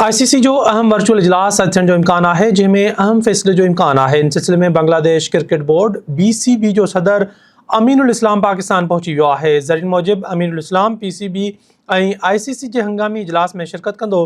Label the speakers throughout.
Speaker 1: آء سي سي جو اهم ورچوئل اجلاس اڄ ٿيڻ جو امڪان آهي جنهن ۾ اهم فيصلي جو امڪان آهي. ان سلسلي ۾ Bangladesh cricket board, B C B, جو صدر امين الاسلام پاڪستان پهچي ويو آهي. ذريعن موجب Amin ul Islam P C B ۽ I C C جي هنگامي اجلاس ۾ شرڪت ڪندو.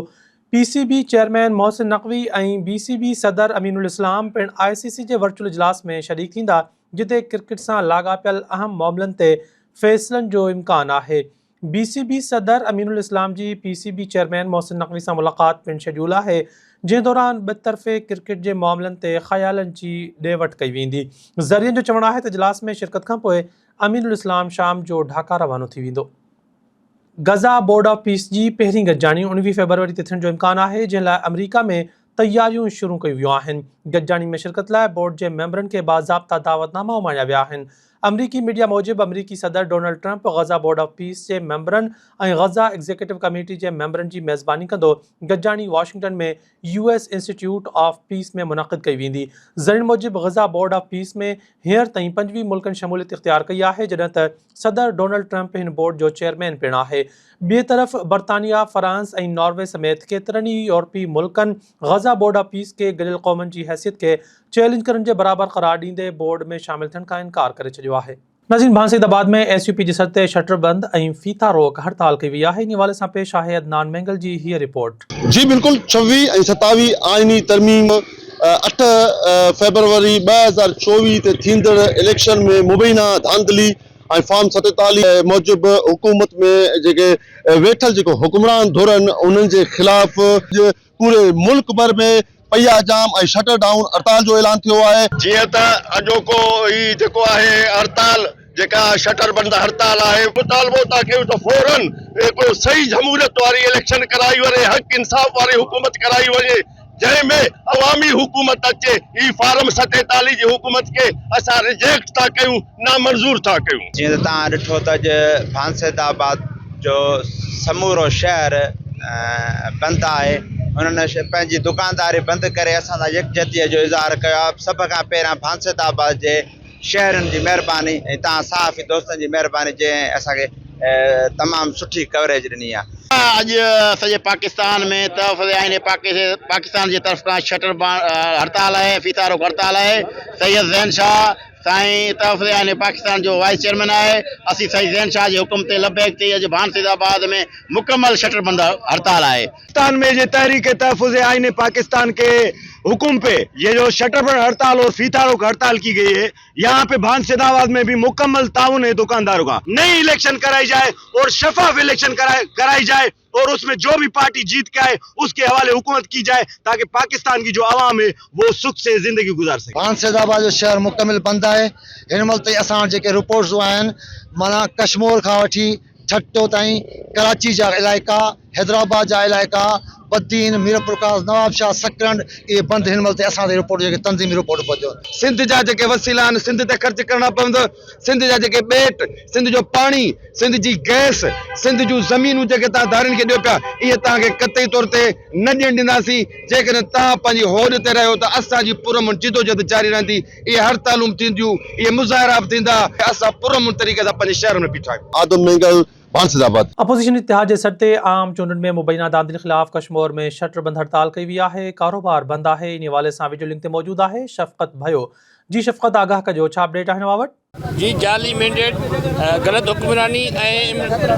Speaker 1: P C B chairman Mohsin Naqvi ۽ B C B صدر امين الاسلام پڻ آء سي سي جي ورچوئل اجلاس ۾ شريڪ ٿيندا جتي ڪرڪيٽ سان لاڳاپيل اهم معاملن تي فيصلن جو امڪان آهي. بي سي بي صدر امين الاسلام جي P C B chairman Mohsin Naqvi سان ملاقات پڻ شيڊيول آهي، جنهن دوران ٻطرفي ڪرڪيٽ جي معاملن تي خيالن جي ڏي وٺ ڪئي ويندي. ذريعن جو چوڻ آهي ته اجلاس ۾ شرڪت کانپوء امين الاسلام شام جو ڍاڪا روانو ٿي ويندو. غزه بورڊ آف پيس جي پهرين گڏجاڻي 19 فيبروري تي ٿيڻ جو امڪان آهي، جنهن لاء آمريڪا ۾ تياريون شروع ڪيون ويون آهن. گڏجاڻي ۾ شرڪت لاء بورڊ جي ميمبرن کي باضابطا دعوت ناما اماڻيا ويا آهن. آمريڪي ميڊيا موجب آمريڪي صدر Donald Trump Gaza board of peace جي ميمبرن ۽ غزه ايگزيڪيوٽو ڪميٽي جي ميمبرن جي ميزباني ڪندو. گڏجاڻي Washington ۾ U S institute of peace ۾ منعقد ڪئي ويندي. ذريعن موجب غزه بورڊ آف پيس ۾ هينئر تائين 25 ملڪن شموليت اختيار ڪئي آهي جڏهن ته صدر ڊونلڊ ٽرمپ هن بورڊ جو چيئرمين پڻ آهي. ٻئي طرف برطانيا، فرانس ۽ ناروي سميت ڪيترن ئي يورپي ملڪن غزه بورڊ آف پيس کي گڏيل قومن جي حيثيت کي چئلينج ڪرڻ جي برابر قرار ڏيندي بورڊ ۾ شامل ٿيڻ کان انڪار ڪري ڇڏيو آهي. ناظرين ڀان سيد آباد ۾ ايس يو پي جي سڏ تي شٽر بند ۽ ڦيٿا روڪ هڙتال ڪئي وئي آهي انهي حوالي سان پيش آهي عدنان مينگل جي هيء رپورٽ.
Speaker 2: جي بلڪل 26 ۽ 27 آئيني ترميم اٺ فيبروري 2024 تي ٿيندڙ اليڪشن ۾ مبينا ڌانڌلي ۽ فارم 47 موجب حڪومت ۾ جيڪي ويٺل جيڪو حڪمران ڌر آهن انهن جي خلاف پوري ملڪ ڀر ۾ پيا جام ۽ شٽر ڊائون هڙتال جو اعلان ٿيو آهي.
Speaker 3: جيئن ته اڄوڪو هي جيڪو آهي هڙتال جيڪا شٽر بند هڙتال آهي مطالبو ٿا ڪيون ته فورن هڪڙو صحيح جمهوريت واري اليڪشن ڪرائي وڃي حق انصاف واري حڪومت ڪرائي وڃي جنهن ۾ عوامي حڪومت اچي هي فارم 47 جي حڪومت کي اسان رجيڪٽ ٿا ڪيون نامنظور ٿا ڪيون.
Speaker 4: جيئن ته توهان ڏٺو ته اڄ ڀانسيد آباد جو سمورو شهر بند آهي انهن پنهنجي دڪانداري بند ڪري اسان سان يڪجهتي جو اظهار ڪيو آهي سڀ کان پهريان ڀانسيد آباد جي شهرين جي مهرباني ۽ توهان صحافي دوستن جي مهرباني جنهن اسان کي تمام سٺي ڪوريج ڏني آهي.
Speaker 5: اڄ سڄي پاڪستان ۾ تحفظ آئين پاڪستان جي طرف کان شٽر هڙتال آهي ڦيٿا روڪ هڙتال آهي سيد زين شاهه سائين تحفظ آئين پاڪستان جو وائيس چيئرمين آهي اسين سائين زين شاهه جي حڪم تي لبيڪ چئي اڄ ڀان سيد آباد ۾ مڪمل شٽر بند هڙتال آهي.
Speaker 6: پاڪستان ۾ جي تحريڪ تحفظ آئين پاڪستان ڪي حڪم پي يي جو شٽر بند هڙتال اور فيتا روڪ هڙتال ڪي گئي هي يهان پي ڀان سيد آباد ۾ ڀي مڪمل تعاون هي دڪاندارو ڪا نئي اليڪشن ڪرائي جائي اور شفاف اليڪشن ڪرائي جائي. اور اس مين جو بهي پارٽي جيت ڪي آئي اس ڪي حوالي حڪومت ڪي جائي تاڪه پاڪستان ڪي جو عوام هي وو سک سي زندگي گذار سڪي.
Speaker 7: ڀان سيد آباد جو شهر مڪمل بند آهي هن مهل تائين اسان وٽ جيڪي رپورٽسون آهن معنيٰ ڪشمور کان وٺي ٺٽو تائين ڪراچي جا علائقا حيدرآباد جا علائقا بدين ميرپورخاص نوابشاهه سڪرنڊ اهي بند هن مهل تائين اسان تائين رپورٽ جيڪي تنظيمي رپورٽون پهتيون آهن.
Speaker 6: سنڌ جا جيڪي وسيلا آهن سنڌ تي خرچ ڪرڻا پوندا سنڌ جا جيڪي ٻيٽ سنڌ جو پاڻي سنڌ جي گئس، سنڌ جون زمينون جيڪي توهان ڌارين کي ڏيو پيا، اهي توهان کي قطعي طور تي نه ڏيڻ ڏينداسين. جيڪڏهن توهان پنهنجي هوڏ تي رهيو ته اسان جي پرامن جدوجهد جاري رهندي. اهي هڙتالون به ٿينديون، اهي مظاهرا به ٿيندا. اسان پرامن طريقي سان پنهنجي شهرن ۾ بيٺا آهيون.
Speaker 2: آدم مينگل، ڀانسد آباد.
Speaker 1: اپوزيشن اتحاد جي سڏ تي عام چونڊن ۾ مبينا ڌانڌلي خلاف ڪشمور ۾ شٽر بند هڙتال ڪئي وئي آهي، ڪاروبار بند آهي، انهي حوالي سان وڊيو لنڪ تي موجود آهي شفقت ڀيو. جي شفقت آگاهه ڪجو ڇا اپڊيٽ آهن اوهان وٽ؟
Speaker 5: جي جعلي مينڊيٽ، غلط حڪمراني ۽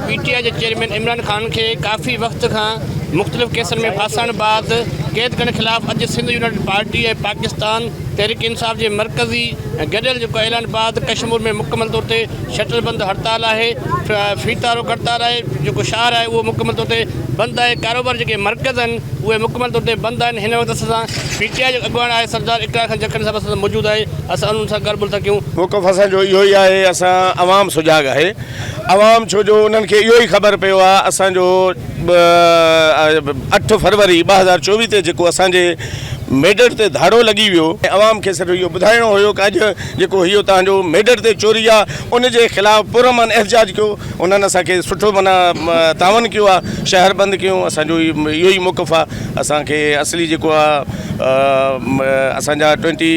Speaker 5: پي ٽي آء جي چيئرمين عمران خان کي ڪافي وقت کان مختلف ڪيسن ۾ ڦاسائڻ بعد قيد ڪرڻ خلاف اڄ سنڌ يونائيٽڊ پارٽي ۽ پاڪستان تحريڪ انصاف جي مرڪزي گڏيل جيڪو اعلان بعد ڪشمور ۾ مڪمل طور تي شٽر بند هڙتال آهي ڦيٿا روڪ هڙتال آهي جيڪو شهر آهي اهو مڪمل طور تي بند آهي ڪاروبار جيڪي مرڪز آهن اهي مڪمل طور تي بند آهن هن وقت اسان سان پي ٽي آء جو اڳواڻ آهي سردار اقرار خان جکڙي صاحب اسان سان موجود آهي اسان انهن سان ڳالهه ٻولهه ٿا ڪيون.
Speaker 3: موقف اسان جو اهو ئي آهي اسان عوام سجاڳ آهي عوام ڇو جو انهن کي اهو ئي خبر پيو آهي اسان جو اٺ فروري 2024 تي جيڪو اسان جي ميڊٽ تي ڌاڙو لڳي ويو ۽ عوام کي صرف اهو ٻڌائڻو هيو ڪه اڄ جيڪو هيو تهان جو ميڊٽ تي چوري آهي ان جي خلاف پرامن احتجاج ڪيو انهن اسان کي سٺو معنيٰ تعاون ڪيو آهي شهر بند ڪيون اسان جو اهو ئي موقف آهي اسان کي اصلي جيڪو آ اسان جا ٽوئنٽي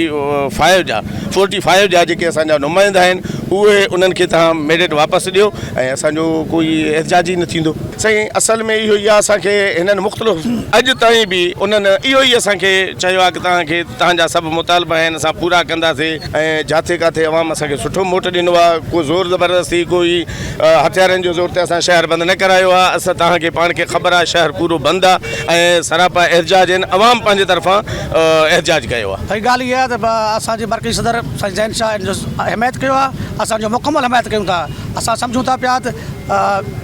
Speaker 3: فائيو جا فورٽي فائيو جا جيڪي اسان جا نمائندا آهن
Speaker 8: اهي انهن کي توهان مينڊيٽ واپس ڏيو ۽ اسان جو ڪوئي احتجاج ئي نه ٿيندو. سائين اصل ۾ اهو ئي آهي اسان کي هنن مختلف اڄ تائين به انهن اهو ئي اسان کي چيو آهي ڪه توهان کي توهان جا سڀ مطالبا آهن اسان پورا ڪنداسي ۽ جاٿي ڪاٿي عوام اسان کي سٺو موٽ ڏنو آهي ڪو زور زبردستي ڪوئي هٿيارن جو زور تي اسان شهر بند نه ڪرايو آهي اسان توهان کي پاڻ کي خبر آهي شهر پورو بند آهي ۽ سراپا احتجاج آهن عوام پنهنجي طرفان احتجاج ڪيو آهي.
Speaker 9: صحيح ڳالهه اها آهي ته اسان جي مرڪزي صدر سائين زين شاهه ان جو حمايت ڪيو آهي اسان جو مڪمل حمايت ڪيون ٿا اسان سمجهون ٿا پيا ته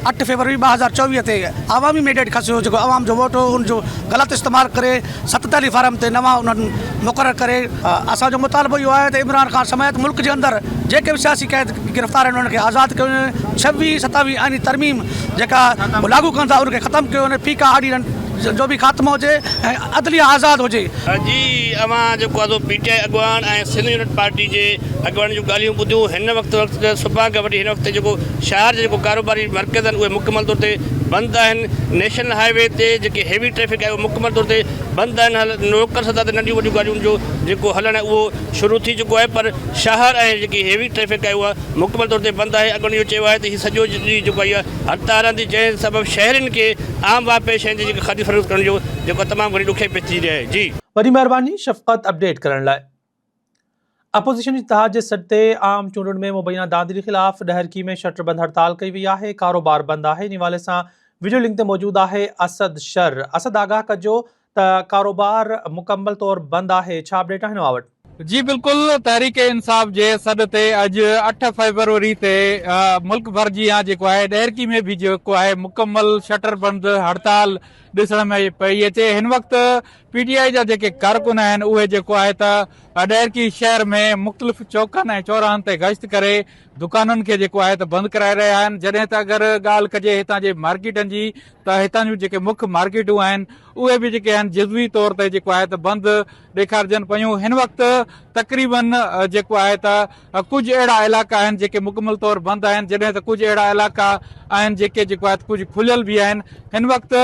Speaker 9: اٺ فيبروري 2024 تي عوامي مينڊيٽ کسيو جيڪو عوام جو ووٽ هو ان جو غلط استعمال ڪري 47 فارم تي نوان انهن مقرر ڪري اسان جو مطالبو اهو آهي ته عمران خان سميت ملڪ جي اندر جيڪي به سياسي قيد گرفتار آهن انهن کي آزاد ڪيو وڃي، ڇويهه ستاويهه آئيني ترميم جيڪا لاڳو ڪن ٿا ان کي ختم ڪيو وڃي، فيڪا آرڊيننس جو به خاتمو هجي ۽ عدليه آزاد هجي.
Speaker 5: جي اوهان جيڪو آزو پي ٽي آء اڳواڻ ۽ سنڌ يونٽ پارٽي جي اڳواڻن جون ڳالهيون ٻڌيون هن وقت وقت صبح کان وٺي هن وقت تائين جيڪو شهر جا جيڪو ڪاروباري مرڪز آهن اهي مڪمل طور تي بند آهن نيشنل هاء وي تي جيڪي هيوي ٽريفڪ آهي اهو مڪمل طور تي بند آهن هل لوڪل سطح تي ننڍيون وڏيون گاڏيون جو جيڪو هلڻ آهي اهو شروع ٿي چڪو آهي پر شهر ۽ جيڪي هيوي ٽريفڪ آهي اها مڪمل طور تي بند آهي اڳواڻن اهو چيو آهي ته هي سڄو ڏينهن جيڪو آهي اها هڙتال رهندي جنهن سبب شهرين کي عام واهپي شين جي جيڪي خريد فروخت ڪرڻ جو جيڪو تمام گهڻي ڏکيائي پيش ٿي رهي آهي جي.
Speaker 1: وڏي مهرباني شفقت اپڊيٽ ڪرڻ لاء. اپوزيشن اتحاد جي سڏ تي عام چونڊن ۾ مبينا ڌانڌلي خلاف ڏهرڪي ۾ شٽر بند هڙتال ڪئي وئي آهي، ڪاروبار بند آهي، انهي حوالي سان وڊيو لنڪ تي موجود آهي اسد شر، اسد آگاهه ڪجو ته ڪاروبار مڪمل طور بند آهي، ڇا اپڊيٽ آهن اوهان وٽ؟
Speaker 10: جي بلڪل تحريڪ انصاف جي سڏ تي اڄ اٺ فيبروري تي ملڪ ڀر جيان جيڪو آهي ڏهرڪي ۾ به جيڪو آهي مڪمل شٽر بند هڙتال ڏسڻ ۾ پئي اچي هن وقت پي ٽي آء جا جيڪي ڪارڪن آهن اهي جيڪو آهي ته ڏهرڪي شهر ۾ مختلف چوڪن ۽ چوراهن تي گشت ڪري دڪانن کي جيڪو آهي ته بند ڪرائي رهيا آهن جڏهن ته اگر ڳالهه ڪجي هتان جي مارڪيٽن جي ته هتان جون جيڪي مک مارڪيٽون آهن اهي به جيڪي آهن جزوي طور تي جيڪو آهي ته بند ڏيکارجن پيون هن وقت تقريبن جيڪو آهي ته ڪجهه اهڙا علائقا آهن جيڪي مڪمل طور بند آهن جڏهن ته ڪجهه اهڙا علائقا آهن جيڪي جيڪو آهي ڪجهه کليل به آهن هن وقت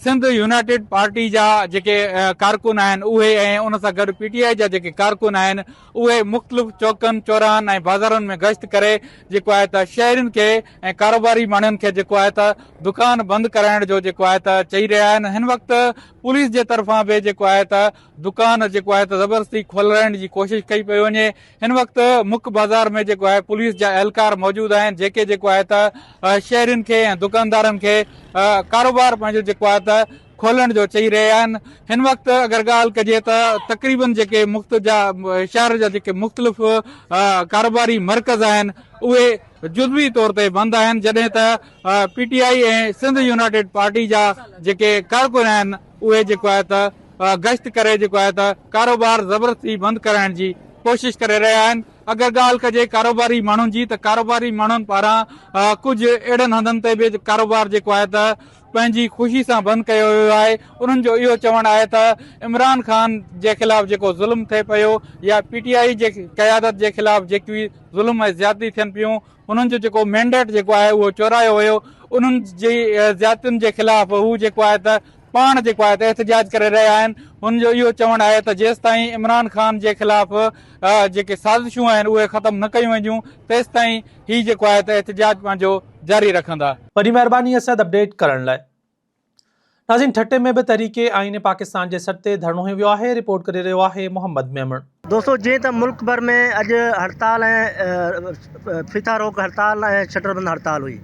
Speaker 10: سنڌ يونائيٽيڊ پارٽي جا جيڪي ڪارڪن آهن اهي ۽ ان سان گڏ پي ٽي آء جا جيڪي ڪارڪن آهن اهي مختلف چوڪن چوراهن ۽ بازارن ۾ گشت ڪري جيڪو آهي ته شهرين کي ۽ ڪاروباري ماڻهن کي جيڪو آهي ته دڪان بند ڪرائڻ جو جيڪو آهي ته چئي رهيا آهن هن وقت پوليس جي طرفان به جيڪو آهي ته دڪان جيڪو آهي ته زبردستي کولرائڻ جي ڪوشش ڪئي پئي وڃي هن وقت مک بازار ۾ جيڪو آهي پوليس جا اهلڪار موجود آهن جيڪي جيڪو آهي ته شهرين کي ۽ دڪاندارن کي ڪاروبار پنهنجو جيڪو آهي ته کولڻ جو چئي رهيا آهن هن وقت اگر ڳالهه ڪجي ته تقريبن جيڪي مخت جا شهر جا جيڪي مختلف ڪاروباري مرڪز آهن اهي جزوي طور تي بند آهن جڏهن ته P T I ۽ Sindh united party جا جيڪي ڪارڪن آهن اهي جيڪو آهي ته گشت ڪري جيڪو آهي ته ڪاروبار زبردستي بند ڪرائڻ جي ڪوشش ڪري رهيا آهن اگر ڳالهه ڪجي ڪاروباري ماڻهن جي ته ڪاروباري ماڻهن پاران ڪجهه اهڙن هنڌن تي به ڪاروبار جيڪو آهي ته پنهنجي خوشي سان بند ڪيو ويو آهي انهن جو اهو چوڻ آهي ته عمران خان جي خلاف جيڪو ظلم ٿئي پيو يا پي ٽي آء جي قيادت جي خلاف جيڪي ظلم ۽ زيادتي ٿين پيون انهن جو جيڪو مينڊيٽ جيڪو آهي اهو چورايو ويو انهن جي زيادتين جي خلاف هو جيڪو آهي ته پاڻ جيڪو آهي ته احتجاج ڪري رهيا آهن هن جو اهو چوڻ آهي ته جيستائين عمران خان جي خلاف جيڪي سازشون آهن اهي ختم نه ڪيون وينديون تيستائين هي جيڪو آهي ته احتجاج پنهنجو جاري رکندا.
Speaker 1: وڏي مهرباني اسد اپڊيٽ ڪرڻ لاء. ناظرين ٺٽي ۾ به تحريڪ آئين پاڪستان جي سڏ تي ڌرڻو هنيو ويو آهي رپورٽ ڪري رهيو آهي محمد ميمڻ.
Speaker 11: دوستو جئين ته ملڪ ڀر ۾ اڄ هڙتال ۽ ڦيٿا روڪ هڙتال ۽ شٽر بند هڙتال هئي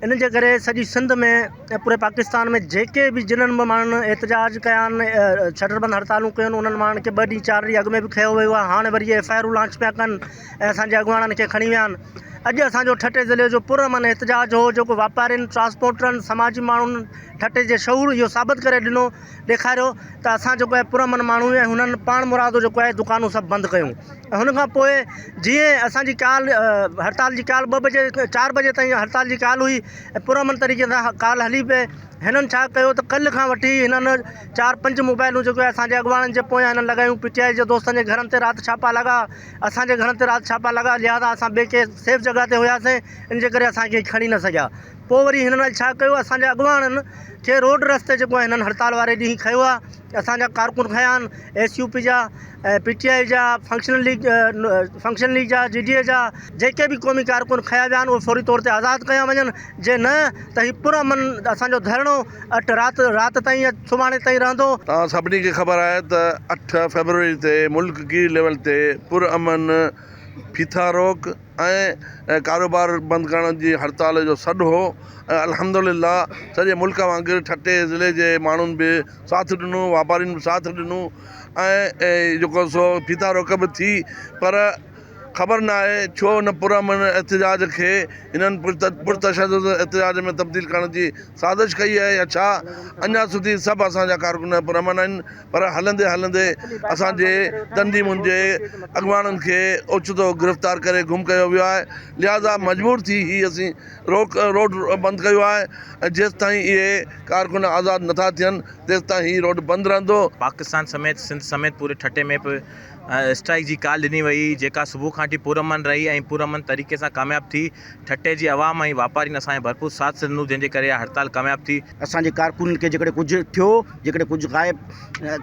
Speaker 11: ان جي ڪري سڄي سنڌ ۾ ۽ پوري پاڪستان ۾ جيڪي به جنھن به ماڻھن احتجاج ڪيا آھن شٽر بند هڙتالون ڪيون انھن ماڻھن کي ٻه ڏينھن چار ڏينھن اڳ ۾ به کنيو ويو آھي هاڻي وري ايف I آرون لانچ پيا ڪن ۽ اسان جي اڳواڻن کي کڻي ويا آھن اڄ اسان جو ٺٽي ضلعي جو پر امن احتجاج هو جيڪو واپارين ٽرانسپورٽرن سماجي ماڻھن ٺٽي جي شعور اهو ثابت ڪري ڏنو ڏيکاريو ته اسان جيڪو آهي پرامن ماڻهو آهيون ۽ هنن پاڻ مرادو جيڪو آهي دڪانون سڀ بند ڪيون ۽ هن کان پوء جيئن اسان جي ڪال هڙتال جي ڪال ٻه بجي چار بجي تائين هڙتال جي ڪال هئي ۽ پرامن طريقي سان ڪال هلي پئي هنن ڇا ڪيو ته ڪلهه کان وٺي هنن چار پنج موبائلون جيڪو آهي اسان جي اڳواڻن جي پويان هنن لڳايون پي ٽي آء جي دوستن جي گهرن تي رات ڇاپا لڳا اسان جي گهرن تي رات ڇاپا لڳا لهٰذا اسان ٻئي ڪنهن سيف جڳهه تي هياسين ان جي ڪري اسان کي کڻي نه سگهيا. پوء وري هنن اڄ ڇا ڪيو اسان جي اڳواڻن کي روڊ رستي جيڪو آهي هنن هڙتال واري ڏينهن کنيو آهي اسان جا ڪارڪن کنيا آهن ايس يو پي جا ۽ پي ٽي آء جا فنڪشنل ليگ فنڪشنل ليگ جا جي ڊي اي جا جيڪي به قومي ڪارڪن کنيا ويا آهن اهي فوري طور تي آزاد ڪيا وڃن جي نه ته هي پر امن اسان جو ڌرڻو اٺ رات رات تائين يا سڀاڻي تائين رهندو.
Speaker 12: توهان سڀني کي خبر آهي ته اٺ فيبروري تي ملڪ گير ليول تي پر امن ڦيٿا روڪ ۽ ڪاروبار بند ڪرڻ جي هڙتال جو سڏ هو ۽ الحمدلله سڄي ملڪ وانگر ٺٽي ضلعي جي ماڻهن به ساٿ ڏنو واپارين به ساٿ ڏنو ۽ جيڪو سو ڦيٿا روڪ به ٿي پر خبر نه آهي ڇو ان پرامن احتجاج کي هنن پرتشدد احتجاج ۾ تبديل ڪرڻ جي سازش ڪئي آهي يا ڇا اڃا سڌي سڀ اسان جا ڪارڪن پرامن آهن پر هلندي هلندي اسان جي تنظيمن جي اڳواڻن کي اوچتو گرفتار ڪري گم ڪيو ويو آهي لهٰذا مجبور ٿي هي اسين روڪ روڊ بند ڪيو آهي ۽ جيستائين اهي ڪارڪن آزاد نٿا ٿين تيستائين هي روڊ بند رهندو.
Speaker 13: پاڪستان سميت سنڌ سميت پوري ٺٽي ۾ به اسٽرائيڪ جي ڪال ڏني وئي جيڪا صبح کان وٺي پرامن رهي ۽ پرامن طريقي سان ڪامياب ٿي ٺٽي جي عوام ۽ واپارين اسان کي ڀرپور ساٿ ڏنو جنهن جي ڪري اها هڙتال ڪامياب ٿي.
Speaker 14: اسان جي ڪارڪنن کي جيڪڏهن ڪجهه ٿيو، جيڪڏهن ڪجهه غائب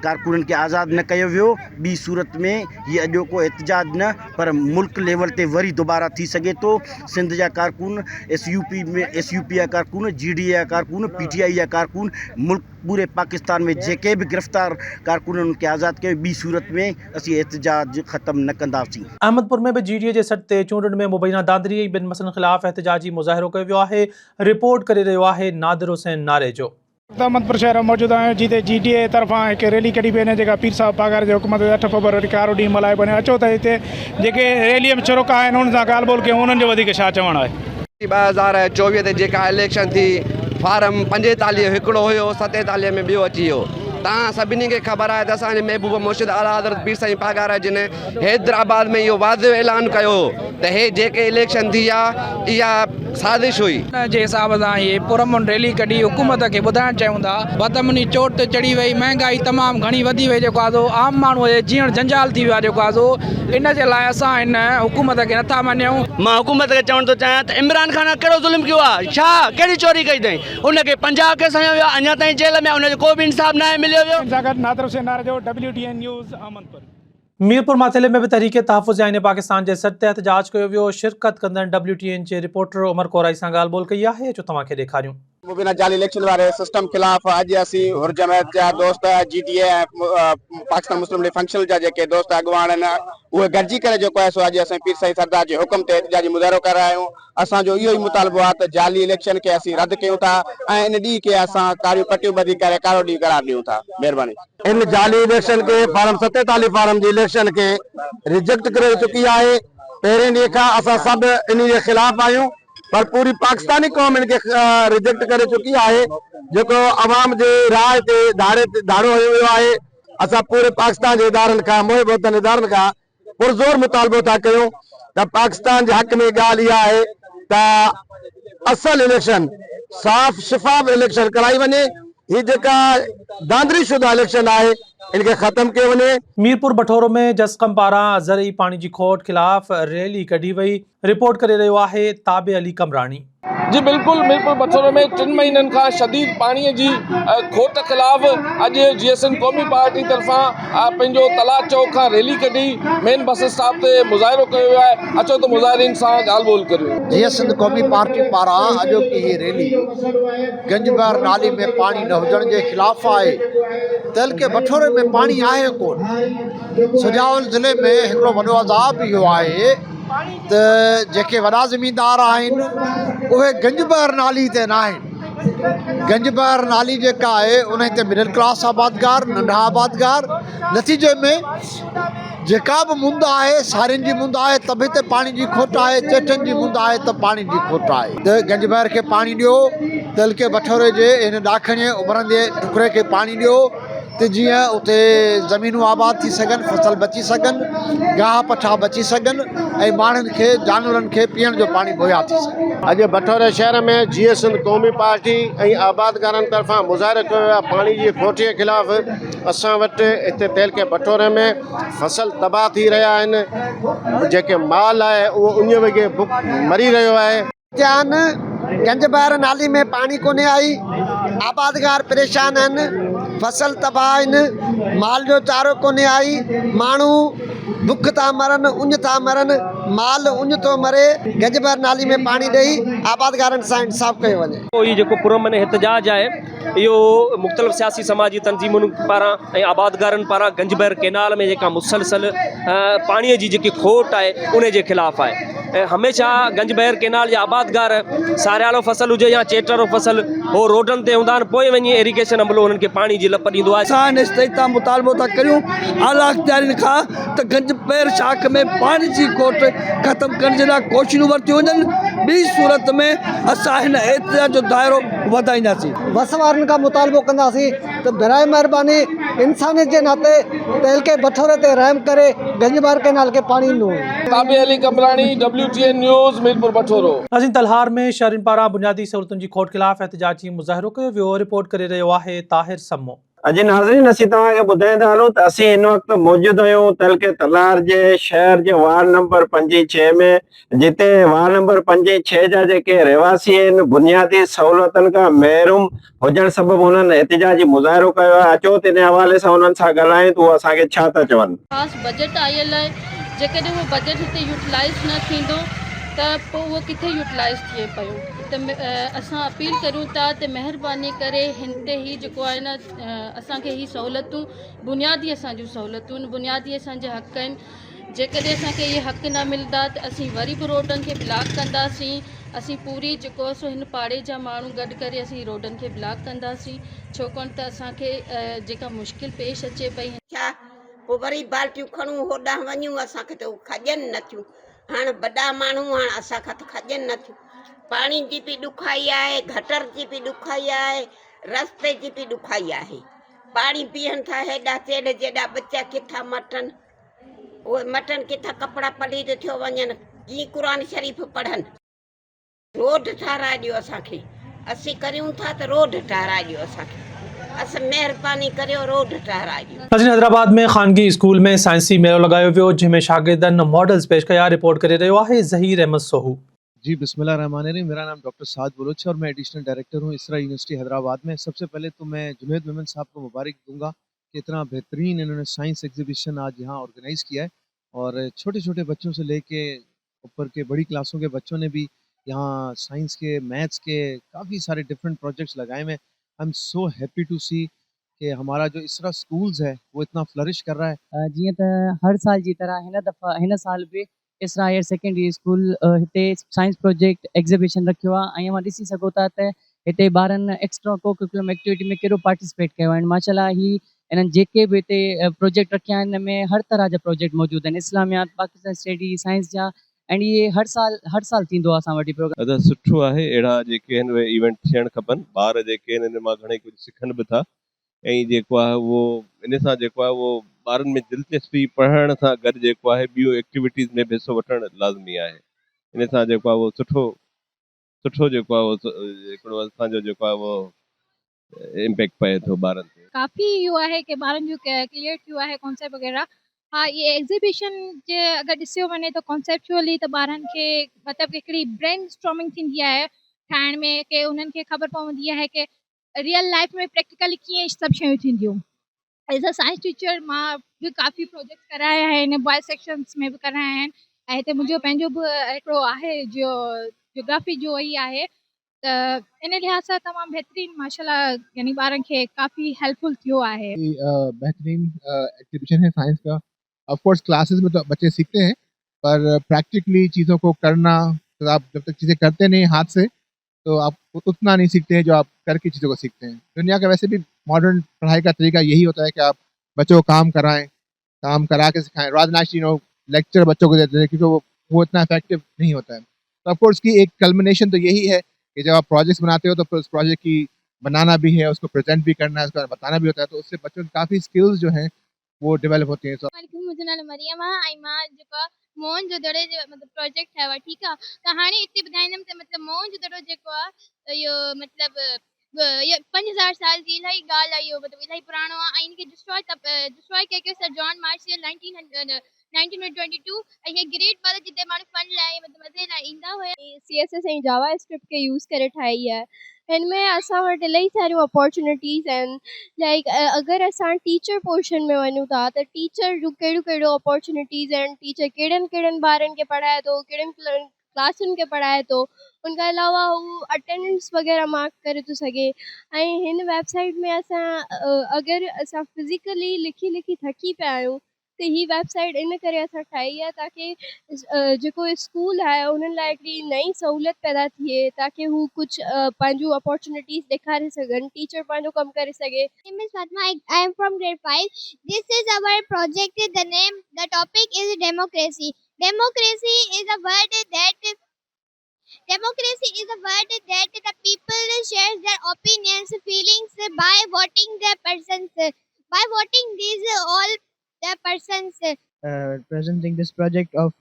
Speaker 14: ڪارڪنن کي آزاد نه ڪيو ويو، ٻي صورت ۾ هي اڄوڪو احتجاج نه پر ملڪ ليول تي وري دوباره ٿي سگهي ٿو، سنڌ جا ڪارڪن، S U P ۾ S U P جا ڪارڪن، جي ڊي اي جا ڪارڪن، پي ٽي آء جا ڪارڪن، ملڪ پوري پاڪستان ۾ جيڪي به گرفتار ڪارڪن انهن کي آزاد ڪيو، ٻي صورت ۾ اسين احتجاج ختم نه ڪنداسين.
Speaker 1: احمدپور ۾ به جي ڊي اي جي سڏ تي چونڊن ۾ مبينا دانڌلي ۽ ٻين مسئلن خلاف احتجاجي مظاهرو ڪيو ويو آهي، رپورٽ ڪري رهيو آهي نادر حسين ناريجو.
Speaker 15: احمدپور شهر ۾ موجود آهيون جتي جي ڊي اي طرفان هڪ ريلي ڪڍي پئي وڃي جيڪا پير صاحب پاڳاري جي حڪم تي اٺ فبروري ڪارو ڏينهن ملهايو پيو وڃي اچو ته هتي جيڪي ريلي ۾ شرڪاء آهن انهن سان ڳالهه ٻولهه ڪيون انهن جو وڌيڪ ڇا چوڻ آهي.
Speaker 16: 2024 تي جيڪا اليڪشن ٿي فارم 45 هڪڙو هيو 47 ۾ ٻيو اچي ويو توهان سڀني کي خبر آهي ته اسان جي محبوب مرشد اعليٰ حضرت پير سائين پاڳارا جن حيدرآباد ۾ اهو واضح اعلان ڪيو هو ته هي جيڪي اليڪشن ٿي آ اها سازش هئي.
Speaker 17: ان جي حساب سان هي پرامن ريلي ڪڍي حڪومت کي ٻڌائڻ چاهيون ٿا بدامني چوٽ تي چڙهي وئي مهنگائي تمام گهڻي وڌي وئي جيڪو آ سو عام ماڻهو جو جيئڻ جنجال ٿي ويو آ جيڪو آ سو ان جي لاء اسان هن حڪومت کي نٿا مڃيون.
Speaker 16: مان حڪومت کي چوڻ ٿو چاهيان ته عمران خان ڪهڙو ظلم ڪيو آ ڇا ڪهڙي چوري ڪئي اٿئي ان کي 50 ڪيس هنيو ويو آ اڃا تائين جيل ۾ آ ان جو ڪو به انصاف ناهي مليو ويو.
Speaker 15: ان سان گڏ Nadir Hussain Narejo, W T N news, Ahmadpur.
Speaker 1: Mirpur Mathelo ۾ به تحريڪ تحفظ آئين پاڪستان جي سڏ تي احتجاج ڪيو ويو، شرڪت ڪندڙن ڊبليو ٽي اين جي رپورٽر عمر ڪورائي سان ڳالهه ٻولهه ڪئي آهي، اچو توهان کي ڏيکاريون.
Speaker 18: مبينا جعلي اليڪشن واري سسٽم خلاف اڄ اسين حر جماعت جا دوست جي ڊي اي ۽ پاڪستان مسلم ليگ فنڪشنل جا جيڪي دوست اڳواڻ آهن اهي گڏجي ڪري جيڪو آهي سو اڄ اسين پير سائين سردار جي حڪم تي احتجاجي مظاهرو ڪري رهيا آهيون. اسان جو اهو ئي مطالبو آهي ته جعلي اليڪشن کي اسين رد ڪيون ٿا ۽ ان ڏينهن کي اسان ڪاريون پٽيون ٻڌي ڪري ڪارو ڏينهن قرار ڏيون ٿا. مهرباني.
Speaker 19: ان جعلي اليڪشن کي فارم 47 فارم جي اليڪشن کي ريجيڪٽ ڪري چڪي آهي پهرين ڏينهن کان اسان سڀ انهي جي خلاف آهيون پر پوري پاڪستاني قوم ان کي ريجيڪٽ ڪري چڪي آهي جيڪو عوام جي راء تي ڌاڙي ڌاڙو هنيو ويو آهي اسان پوري پاڪستان جي ادارن کان محب وطن ادارن کان پرزور مطالبو ٿا ڪيون ته پاڪستان جي حق ۾ ڳالهه اها آهي ته اصل اليڪشن صاف شفاف اليڪشن ڪرائي وڃي هي جيڪا دانڌلي شده اليڪشن آهي ان کي ختم ڪيو وڃي.
Speaker 1: ميرپور بٺورو ۾ جسقم پاران زرعي پاڻي جي کوٽ خلاف ريلي ڪڍي وئي، رپورٽ ڪري رهيو آهي تابع علي قمراڻي.
Speaker 20: جي بلڪل ميرپور بٺورو ۾ ٽن مهينن کان شديد پاڻي جي کوٽ خلاف اڄ جي ايس اين قومي پارٽي طرفان پنهنجو تلاء چوڪ کان ريلي ڪڍي مين بس اسٽاپ تي مظاهرو ڪيو ويو آهي اچو ته مظاهرين سان ڳالهه ٻولهه ڪريون.
Speaker 7: جيئي سنڌ قومي پارٽي پاران اڄوڪي هي ريلي گنجبهر نالي ۾ پاڻي نه هجڻ جي خلاف آهي. تعلقي بٺوري ۾ پاڻي آهي ڪونه. سجاول ضلعي ۾ هڪڙو وڏو عذاب اهو آهي. ته جيڪي وڏا زميندار آهن اهي گنج بحر نالي تي ناهن گنج بحر نالي جيڪا آهي ان تي مڊل ڪلاس آبادگار ننڍا آبادگار نتيجي ۾ جيڪا به مند آهي سارين جي مند آهي ته به هتي پاڻي جي کوٽ آهي چيٽن جي مند آهي ته پاڻي جي کوٽ آهي ته گنج بحر کي پاڻي ڏيو تعلقي بٺوري جي هن ڏاکڻي اڀرندي ٽڪري کي پاڻي ڏيو ته جيئن اتي زمينون آباد ٿي سگهن، فصل بچي سگهن، گاهه پٺا بچي سگهن ۽ ماڻهن کي جانورن کي پيئڻ جو پاڻي مهيا ٿي سگهي.
Speaker 21: اڄ بٺوري شهر ۾ جيئي سنڌ قومي پارٽي ۽ آبادگارن طرفان مظاهرو ڪيو ويو آهي پاڻي جي کوٽي خلاف اسان وٽ هتي تعلقي بٺوري ۾ فصل تباهه ٿي رهيا آهن جيڪي مال آهي اهو اڃ وگهي بک مري رهيو آهي.
Speaker 22: جان
Speaker 7: گنج بحر نالي ۾ پاڻي ڪونهي آئي، آبادگار پريشان آهن، فصل تباهه آهن، مال جو چارو ڪونهي آئي، ماڻهو بک ٿا مرن، اڃ ٿا مرن، مال اڃ ٿو مري، گنج بحر نالي ۾ پاڻي ڏئي آبادگارن سان انصاف ڪيو وڃي.
Speaker 4: هي جيڪو پرامن احتجاج آهي اهو مختلف سياسي سماجي تنظيمن پاران ۽ آبادگارن پاران گنج بحر ڪينال ۾ جيڪا مسلسل پاڻي جي جيڪي کوٽ آهي ان جي خلاف آهي ۽ هميشه گنج بحر ڪينال جا آبادگار ساريالو فصل هجي يا چيٽ وارو فصل هو روڊن تي هوندا آهن پوء وڃي ايريگيشن عملو انهن کي پاڻي جي لپ ڏيندو آهي.
Speaker 22: اسان هن اسٽيج تان مطالبو ٿا ڪريون اعليٰ اختيارين کان ته گنج بحر شاخ ۾ پاڻي جي کوٽ ختم ڪرڻ جي لاء ڪوششون ورتيون وڃن ٻي صورت ۾ اسان هن احتجاج جو دائرو وڌائينداسين.
Speaker 23: وس وارن کان مطالبو ڪنداسين ته براء مهرباني انسانيت جي ناتي تعلقي بٺوري تي رحم ڪري گنج بحر ڪئنال کي پاڻي ڏنو وڃي.
Speaker 20: Tabi Ali Qambrani, W T N news, Mirpur Bathoro.
Speaker 1: ناظرين تلهار ۾ شهرين پاران بنيادي سهولتن جي کوٽ خلاف احتجاجي مظاهرو ڪيو ويو، رپورٽ ڪري رهيو آهي طاهر سمو.
Speaker 24: اڄ ناظرين اسين توهان کي ٻڌائيندا هلون ته اسين هن وقت موجود آهيون تعلقي تلهار جي شهر جي وارڊ نمبر پنج ۽ ڇهه ۾ جتي وارڊ نمبر پنج ۽ ڇهه جا جيڪي رهواسي آهن بنيادي سهولتن کان محروم هجڻ سبب انهن احتجاجي مظاهرو ڪيو آهي اچو ته ان حوالي سان انهن سان ڳالهايون ته هو اسان کي ڇا ٿا چون.
Speaker 25: خاص بجيٽ آيل آهي جيڪڏهن اهو بجيٽ هتي يوٽيلائز نه ٿيندو ته پوء اهو ڪٿي يوٽيلائز ٿئي پيو. ته اسان اپيل ڪريون ٿا ته مهرباني ڪري هن تي هي جيڪو آهي نه اسان کي هي سهولتون بنيادي اسان جون سهولتون آهن بنيادي اسان جا حق آهن جيڪڏهن اسان کي اهي حق نه ملندا ته اسين وري به روڊن کي بلاڪ ڪنداسين اسين پوري جيڪو آهي سو هن پاڙي جا ماڻهو گڏ ڪري اسين روڊن کي بلاڪ ڪنداسين ڇوڪاڻ ته اسان کي جيڪا مشڪل پيش اچي پئي.
Speaker 26: ڇا پوء وري بالٽيون کڻون هوڏانهن وڃون اسان کي ته هو کڄن نٿيون هاڻ وڏا ماڻهو هاڻ اسان کان ته کڄن نه ٿيون. پاڻي جي به ڏکائي آهي، گٽر جي به ڏکائي آهي، رستي جي به ڏکائي آهي. پاڻي بيهن ٿا هيڏا چيلهه جيڏا ٻچا ڪٿان مٽن، اهي مٽن ڪٿان ڪپڙا پليد ٿيو وڃن، ڪيئن قرآن شريف پڙهن. روڊ ٺاهرائي ڏيو اسان کي اسين ڪريون ٿا ته روڊ ٺاهرائي ڏيو اسان کي اسين مهرباني ڪريو روڊ ٺاهرائي ڏيو.
Speaker 1: ناظرين حيدرآباد ۾ خانگي اسڪول ۾ سائنسي ميلو لڳايو ويو جنهن ۾ شاگردن ماڊلز پيش ڪيا رپورٽ ڪري رهيو آهي ظهير احمد سوهو.
Speaker 27: جي بسم الله الرحمن الرحيم ميرا نام ڊاڪٽر سعد بلوچ هي اور مين ايڊيشنل ڊائريڪٽر هون اسرا يونيورسٽي حيدرآباد ۾ سب سي پهلي تو مين جنيد ميمن صاحب کو مبارڪ دونگا ڪي اتنا بهترين انهون ني سائنس ايگزيبيشن آج يهان آرگنائيز ڪيا هي اور ڇوٽي ڇوٽي بچون سي لي ڪي اوپر ڪي بڙي ڪلاسون ڪي بچون ني بي يهان سائنس ڪي ميٿس ڪي ڪافي ساري ڊفرنٽ پروجيڪٽس لگائي هوئي هين I am so happy to see ڪي همارا جو اسرا اسڪولز هي وو اتنا فلرش ڪر رها هي.
Speaker 28: جيئن ته هر سال جي طرح هن دفعي هن سال به اسرا هائير سيڪنڊري اسڪول هتي سائنس پروجيڪٽ ايگزيبيشن رکيو آهي ۽ اوهان ڏسي سگهو ٿا ته هتي ٻارن ايڪسٽرا ڪو ڪريڪولم ايڪٽيوٽي ۾ ڪيڏو پارٽيسپيٽ ڪيو آهي ماشاء الله هي انهن جيڪي به هتي پروجيڪٽ رکيا آهن ان ۾ هر طرح جا پروجيڪٽ موجود آهن اسلاميات پاڪستان اسٽڊي سائنس جا ۽ اهي هر سال هر سال ٿيندو آهي اسان وٽ هي پروگرام.
Speaker 29: ادا سٺو آهي اهڙا جيڪي آهن اهي ايونٽ ٿيڻ کپن ٻار جيڪي آهن ان مان گهڻي ڪجهه سکن به ٿا ۽ جيڪو آهي اهو ان سان جيڪو آهي اهو ٻارن ۾ دلچسپي پڙهڻ سان گڏ جيڪو آهي ٻيون ايڪٽيوٽيز ۾ به حصو وٺڻ لازمي آهي ان سان جيڪو آهي اهو سٺو سٺو جيڪو آهي اهو هڪڙو اسان جو جيڪو آهي اهو امپيڪٽ پئي ٿو ٻارن تي.
Speaker 30: ڪافي اهو آهي ڪي ٻارن جو ڪليئر ٿيو آهي ڪانسيپٽ وغيره ها اهي ايگزيبيشن جي اگر ڏسيو وڃي ته ڪانسيپچوئلي ته ٻارن کي مطلب هڪڙي برين اسٽارمنگ ٿيندي آهي ٺاهڻ ۾ ڪي انهن کي خبر پوندي آهي ڪي ريئل لائف ۾ پريڪٽيڪلي ڪيئن سڀ شيون ٿينديون ايز ا سائنس ٽيچر مان به ڪافي پروجيڪٽ ڪرايا آهن بوائز سيڪشنس ۾ به ڪرايا آهن ۽ هتي منهنجو پنهنجو به هڪڙو آهي جو جيوگرافي جو ئي آهي ته ان لحاظ سان تمام بهترين ماشاء الله يعني ٻارن کي ڪافي هيلپ فل ٿيو آهي.
Speaker 31: بهترين ايگزيبيشن هي سائنس کا آف ڪورس ڪلاسز ۾ تو بچي سيکتي هين پر پريڪٽيڪلي چيزون کو ڪرنا تو آپ جب تڪ چيزين ڪرتي نهين هاٿ سي تو آپ اتنا نهين سيکتي هين جو آپ ڪر ڪي چيزون کو سيکتي هين دنيا کا ويسي بهي ماڊرن پڙهائي کا طريقه يهي هوتا هي ڪي آپ بچو کو ڪام ڪرائين ڪام ڪرا ڪي سکائين رادر دين ايڪچوئلي يو نو ليڪچر بچو کو ديتي هين ڪيونڪه وو اتنا افيڪٽو نهين هوتا هي تو آف ڪورس ڪي ايڪ ڪلمنيشن تو يهي هي ڪي جب آپ پروجيڪٽس بناتي هو تو پھر اس پروجيڪٽ ڪي بنانا بهي هي اس ڪو پريزنٽ بهي ڪرنا هي اس ڪو بتانا بهي هوتا هي تو اس سي بچو ڪي ڪافي اسڪلز جو هين وو ڊيولپ هوتي هين.
Speaker 32: عليڪم منهنجو نالو مريم آ ۽ مان جيڪو آ موهن جو دڙي جو مطلب پروجيڪٽ ٺاهيو آ ٺيڪ آ ته هاڻي هتي ٻڌائيندم ته مطلب موهن جو دڙو جيڪو آ اهو مطلب اهو 5000 سال جي الاهي ڳالهه آ اهو مطلب الاهي پراڻو آ ۽ ان کي ڊسٽروائي ڊسٽروائي ڪنهن ڪيو سر جان مارشل 1900 1922 ۽ هي گريٽ مطلب جتي ماڻهو فن لاء مطلب مزي لاء ايندا هيا. C S S ۽ Java script کي يوز ڪري ٺاهي آهي. هن ۾ اسان وٽ الاهي ساريون اپارچونيٽيز آهن لائيڪ اگر اسان ٽيچر پورشن ۾ وڃون ٿا ته ٽيچر جون ڪهڙيون ڪهڙيون اپارچونيٽيز آهن ٽيچر ڪهڙن ڪهڙن ٻارن کي پڙهائي ٿو ڪهڙن ڪهڙن ڪلاسن کي پڙهائي ٿو ان کان علاوه هو اٽينڊنس وغيره مارڪ ڪري ٿو سگهي ۽ هن ويب سائيٽ ۾ اسان اگر اسان فزيڪلي لکي لکي ٿڪي پيا آهيون ته هي ويب سائيٽ ان ڪري اسان ٺاهي آهي تاڪه جيڪو اسڪول آهي انهن لاء هڪڙي نئين سهولت پيدا ٿئي تاڪه هو ڪجهه پنهنجون اپارچونيٽيز ڏيکاري سگهن ٽيچر پنهنجو ڪم ڪري سگهي. name is Fatima I am from grade 5 this is our project the name the topic is democracy democracy is a word that Democracy is a word that the people shares their opinions, feelings by voting the persons. By voting these all the persons.
Speaker 2: Presenting this project of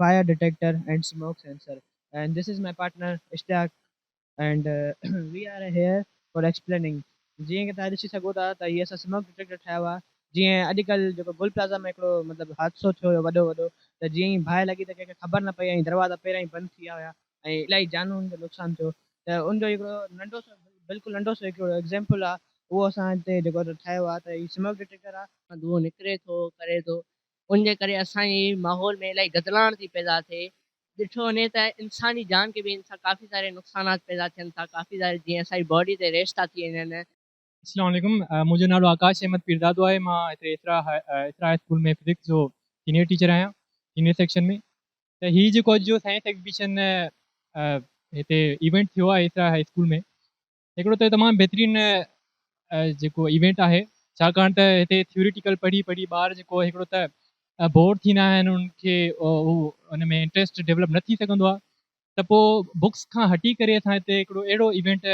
Speaker 2: fire detector and smoke sensor, and this is my partner Ishtiaq, and we are here for explaining. جيئن ڪي توهان ڏسي سگهو ٿا ته هي اسان سموڪ detector ٺاهيو آهي جيئن اڄڪلهه جيڪو گل پلازا ۾ هڪڙو مطلب حادثو ٿيو هيو وڏو وڏو ته جيئن ئي باهه لڳي ته ڪنهن کي خبر نه پئي ۽ دروازا پهريان ئي بند ٿي ويا هيا ۽ الاهي جانون جو نقصان ٿيو ته ان جو هڪڙو ننڍو سو بلڪل ننڍو سو هڪڙو ايگزامپل آهي اهو اسان هتي جيڪو ٺاهيو آهي ته هي سموڪ ڊٽيڪٽر آهي.
Speaker 3: دونهون نڪري ٿو ڪري ٿو ان جي ڪري اسان جي ماحول ۾ الاهي گدلاڻ ٿي پيدا ٿئي ڏٺو وڃي ته انساني جان کي به ان سان ڪافي ساري نقصانات پيدا ٿين ٿا ڪافي ساري جيئن اسان جي باڊي تي ريش ٿا ٿي وڃن.
Speaker 5: اسلام عليڪم منهنجو نالو آڪاش احمد پيرزادو آهي مان هتي اسرا اسرا هاء اسڪول ۾ فزڪس جو سينيئر ٽيچر آهيان سينيئر سيڪشن ۾ ته هي جيڪو اڄ جو سائنس ايگزيبيشن هتي ايونٽ ٿيو آهي اسرا هاء اسڪول ۾ هڪڙو ته تمام بهترين جيڪو ايونٽ آهي ڇاڪاڻ ته هتي ٿيوريٽيڪل پڙهي پڙهي ٻار جيڪو هڪڙو ته بور ٿيندا آهن انهن کي هو ان ۾ انٽريسٽ ڊيولپ نه ٿي سگهندو آهي ته پوء بڪس کان هٽي ڪري اسان هتي هڪڙو اهڙو ايونٽ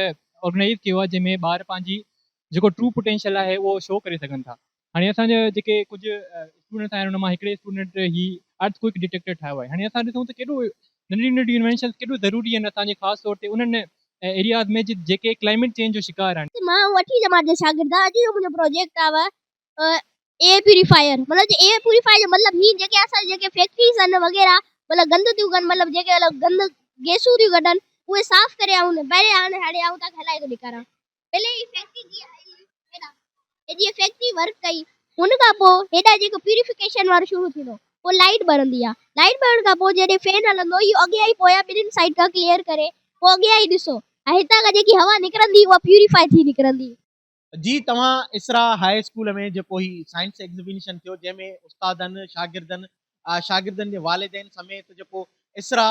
Speaker 5: آرگنائز ڪيو آهي جنهن ۾ ٻار پنهنجي جيڪو ٽرو پوٽينشل آهي اهو شو ڪري سگهن ٿا هاڻي اسان جا جيڪي ڪجهه اسٽوڊنٽس آهن ان مان هڪڙي اسٽوڊنٽ هي ارٿ ڪوئڪ ڊٽيڪٽر ٺاهيو آهي هاڻي اسان ڏسون ته ڪيڏو ننڍڙيون ننڍڙيون انوينشنس ڪيڏو ضروري آهن اسان جي خاص طور تي انهن ايرياز ۾ جيڪي ڪلائميٽ چينج جو شڪار آهن.
Speaker 32: مان اٺين جماعت جو شاگرد آهيان اڄ جو منهنجو پروجيڪٽ آهي ايئر پيوريفائر مطلب ايئر پيوريفائر جو مطلب هي جيڪي اسان جي جيڪي فيڪٽريز آهن وغيره مطلب گند ٿيون ڪن مطلب جيڪي مطلب گند گيسون ٿيون ڪڍن اهي صاف ڪري آئون پهرين هاڻي هاڻي آئون توهان کي هلائي ٿو ڏيکاران پهلي هي فيڪٽري جي هيڏا هي جيئن فيڪٽري ورڪ ڪئي هن کان پوء هيڏا جيڪو پيوريفڪيشن وارو شروع ٿيندو پوء لائيٽ ٻرندي آ لائيٽ ٻرڻ کان پوء جڏهن فين هلندو اهو اڳيان ئي پويان ٻنهين سائيڊ کان ڪليئر ڪري پوء اڳيان ئي ڏسو ۽ هتان کان جيڪي هوا نڪرندي اها پيوريفائي ٿي نڪرندي.
Speaker 6: جي توهان اسرا هاء اسڪول ۾ جيڪو هي سائنس ايگزيبيشن ٿيو جنهن ۾ استادن شاگردن شاگردن جي والدين سميت جيڪو اسرا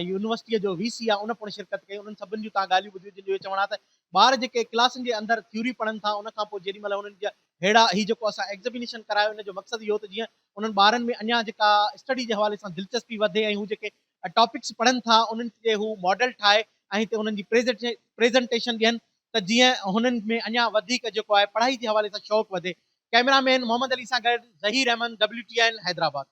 Speaker 6: يونيورسٽيء جو وي سي آهي ان پڻ شرڪت ڪئي انهن سڀني جون توهان ڳالهيون ٻڌيون جن جو اهو چوڻ آهي ته ٻار جيڪي ڪلاسن جي اندر ٿيوري پڙهن ٿا ان کان پوء جيڏي مهل انهن جا ههڙا هي جيڪو اسان ايگزمينيشن ڪرايو ان جو مقصد اهو ته جيئن انهن ٻارن ۾ اڃا جيڪا اسٽڊي جي حوالي سان دلچسپي وڌي ۽ هو جيڪي ٽاپڪس پڙهن ٿا انهن تي هو ماڊل ٺاهي ۽ هتي انهن جي پريزنٽيشن ڏين ته جيئن هنن ۾ اڃا وڌيڪ جيڪو آهي پڙهائي جي حوالي سان شوق وڌي. ڪئميرا مين محمد علي سان گڏ Zaheer Ahmed, W T N, Hyderabad.